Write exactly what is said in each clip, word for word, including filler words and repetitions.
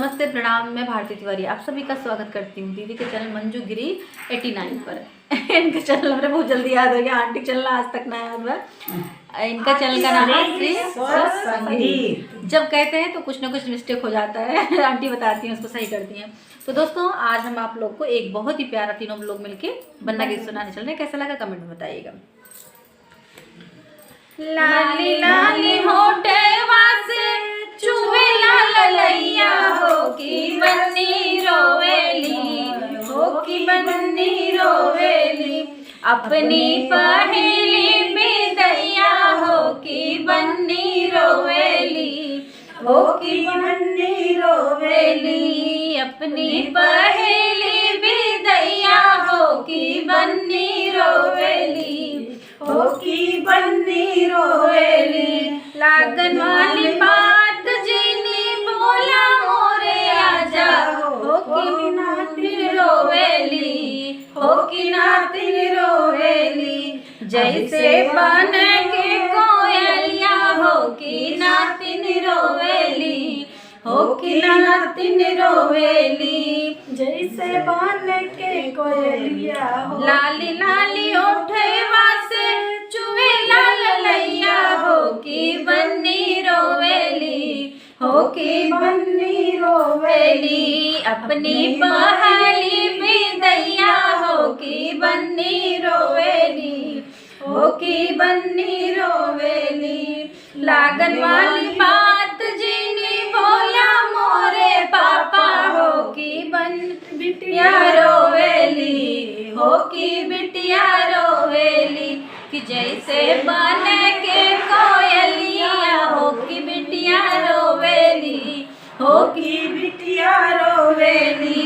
नमस्ते, प्रणाम, मैं भारती तिवारी, आप सभी का स्वागत करती हूँ दीदी के चैनल मंजू गिरी एटी नाइन पर। इनका चैनल हमरे बहुत जल्दी याद हो गया, आंटी चैनल आज तक ना याद हुआ। इनका चैनल का नाम है श्री स्वर संगीत। जब कहते हैं तो कुछ ना कुछ मिस्टेक हो जाता है। आंटी बताती हैं, उसको सही करती हैं। तो दोस्तों, आज हम आप लोग को एक बहुत ही प्यारा, तीनों लोग मिलके बन्ना गीत सुनाने चल रहे हैं। कैसा लगा, कमेंट में बताइएगा। लाली लाली होठवा से चुवेला ललैया हो कि बन्नी रोवेली, हो कि बन्नी रोवेली। अपनी पहेली बिदैया हो कि बन्नी रोवेली, हो कि बन्नी रोवेली। अपनी पहेली बिदैया हो कि बन्नी रोवेली, हो कि बन्नी रोवेली। लागन वाली बात जिनी बोला मोरे आजा, हो कि नातिन रोवेली, हो कि नातिन रोवेली। जैसे बन के कोयलिया हो कि नातिन रोवेली, हो कि नातिन रोवेली। जैसे बन के कोयलिया हो। लाली लाली ओठवा से चुवेला ललैया हो कि बन्नी रोवेली, हो कि बन्नी रोवेली। अपनी पहेली बिदैया हो कि बन्नी रोवेली, हो कि बन्नी रोवेली। लागन वाली बात जिनी बोला मोरे पापा हो कि बन बिटिया रोवेली, हो कि बिटिया रोवेली। कि जैसे बन के कोयलिया हो कि बिटिया रोवेली, हो कि बिटिया रोवेली।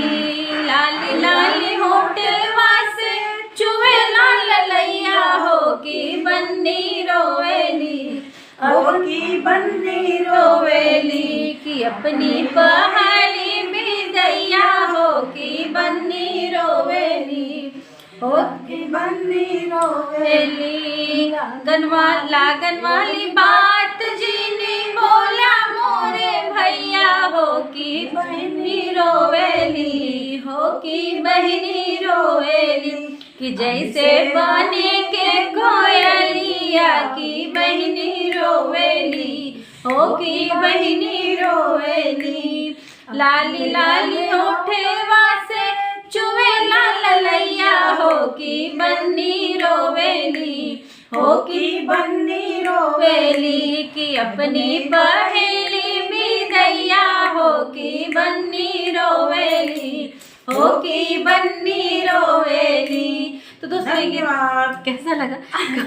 लाली लाली होठवा से चुवेला ललैया हो कि बन्नी रोवेली, हो कि बन्नी रोवेली। कि अपनी पहेली बिदैया हो कि बन्नी रोवेली, हो कि बन्नी रोवेली। लागन वा-, लागन वाली बात जिनी बोला मोरे भैया हो कि बहिनी रोवेली, हो कि बहिनी रोवेली। कि जैसे बने के कोयलिया कि बहिनी रोवेली, हो कि बहिनी रोवेली। लाली लाली ओठवा से चुवेला ललैया हो कि बन्नी रोवेली, हो कि बन्नी रोवेली। कि अपनी पहेली बिदैया हो कि बन्नी रोवेली, हो कि बन्नी रोवेली। तो दोस्तों, ये धन्यवाद। कैसा लगा?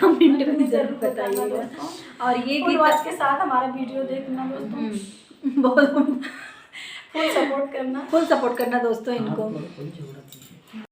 कमेंट में जरूर बताइएगा। और ये फुल गीत वॉच के साथ हमारा वीडियो देखना दोस्तों। हम्म, बहुत फुल सपोर्ट करना। फुल सपोर्ट करना दोस्तों इनको। हाँ, कोई, कोई जरूरत नहीं।